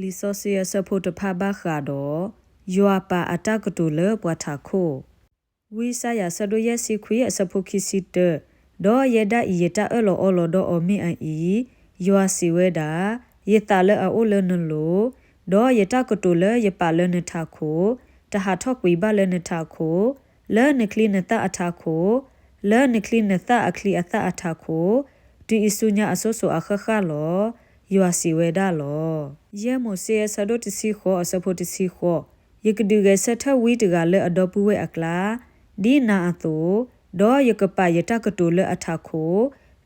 လံာ်စီဆှံအဆၢဖိတဖၣ်ဘၣ်ဃးဒီး ယွၤပာ်အတၢ်ကတိၤလၢပှၤထးခိၣ်. ဝံယၡါယၤအဆၢဒိၣ်ယဲၢ်ဆံခွံအဆၢဖိခံဆံတၢ, ဒီးယဲဒၣ်အံၤယတၢ်အၢၣ်လီၤအီလီၤဒီးအီၤမ့ၢ်အအံၤ, ယွၤစံးဝဲဒၣ်, ယသးလၢအအိၣ်လၢနလိၤ, ဒီးယတၢ်ကတိၤလၢယပာ်လၢနထးခိၣ်, တဟးထီၣ်ကွံာ်ဘၣ်လၢနထးခိၣ်, လၢနချံနသၣ်အထးခိၣ်, လၢနချံနသၣ်အချံအသၣ်အထးခိၣ်, တုၤအံၤဆူညါအစိၤစိၤအဃၣ်ဃၣ်လီၤ. ယွၤစံးဝဲဒၣ်လီၤ. ယဲၢ်မိၤၡ့အဆၢဒိၣ်တဆံဃိးအဆၢဖိတဆံဃိး, ယကဒုးဂဲၤဆၢထၢၣ်ဝံတဂၤလၢအဒီပုၢ်ဝဲၢ်အကျါ, ဒ်နၤအသိး, ဒီးယကပာ်ယတၢ်ကတိၤလၢအထးခိၣ်,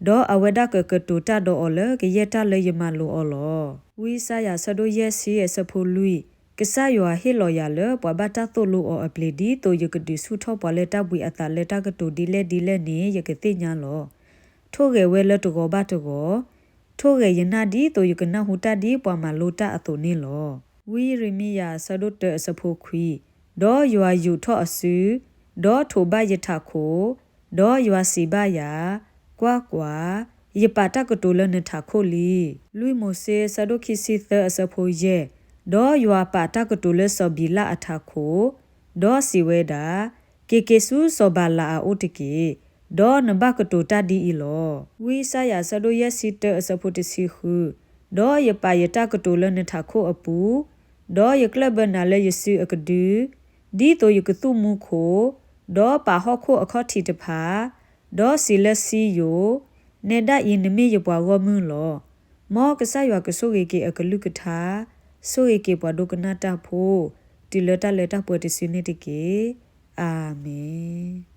ဒီးအဝဲဒၣ်ကကတိၤတၢ်ဒီးအီၤလၢကယဲၢ်တၢ်လၢယမၤလိာ်အီၤလီၤ. ဝံယၡါယၤအဆၢဒိၣ်ယဲၢ်ဆံအဆၢဖိလွံၢ်, ကစၢ်ယွၤဟ့ၣ်လီၤယၤလၢပှၤဘၣ်တၢ်သိၣ်လိအီၤအပျ့ၤ ဒ်သိးယကဒုးဆူၣ်ထီၣ်ပှၤလၢတၢ်ဘှံးအသးလၢတၢ်ကတိၤဒ်လဲၣ်ဒ်လဲၣ်န့ၣ် ယကသ့ၣ်ညါလီၤ. ထိၣ်ဂဲၤဝဲလၢတဂီၤဘၣ်တဂီၤ, ထိၣ်ဂဲၤယနၢ်ဒ်သိးယကနၢ်ဟူတၢ်ဒ်ပှၤမၤလိတၢ်အသိးန့ၣ်လီၤ. ဝံယရမံယၤအဆၢဒိၣ်တၢအဆၢဖိခွံ, ဒီးယွၤယူာ်ထီၣ်အစု, ဒီးထိးဘၣ်ယထးခိၣ်, ဒီးယွၤစံးဘၣ်ယၤ, ကွၢ်ကွၢ်, ယပာ်တၢ်ကတိၤလၢနထးခိၣ်လံ. လွံၢ်မိၤၡ့အဆၢဒိၣ်ခံဆံသၢအဆၢဖိယဲၢ်, ဒီးယွၤပာ်တၢ်ကတိၤလၢစီၤဘံလးအထးခိၣ်, ဒီးစံးဝဲဒၣ်, က့ၤက့ၤဆူစီၤဘၤလးအအိၣ်တက့ၢ်, ဒီးနဘၣ်ကတိၤတၢ်ဒ်အံၤလီၤ. ဝံယၡါယၤအဆၢဒိၣ်ယဲၢ်ဆံတၢအဆၢဖိတဆံဃု, ဒီးယပာ်ယတၢ်ကတိၤလၢနထးခိၣ်အပူၤ, ဒီးယကျၢၢ်ဘၢနၤလၢယစုအကဒု, ဒ်သိးယကသူၣ်မူခိၣ်, ဒီးပာ်ဟီၣ်ခိၣ်အခီၣ်ထံးတဖၣ်, ဒီးစံးလၢစံယိၣ်, နဲဒၣ်အံၤနမ့ၢ်ယပှၤဂီၢ်မုၢ်လီၤ. မ်ကစၢ်ယွၤကဆိၣ်ဂ့ၤက့ၤအကလုၢ်ကထါ, ဆိၣ်ဂ့ၤက့ၤပှၤဒိကနၣ်တၢ်ဖိ, တုၤလၢတၢ်လၢတၢ်ပှဲၤတစုန့ၣ်တက့ၢ်. အၤမ့ၣ်.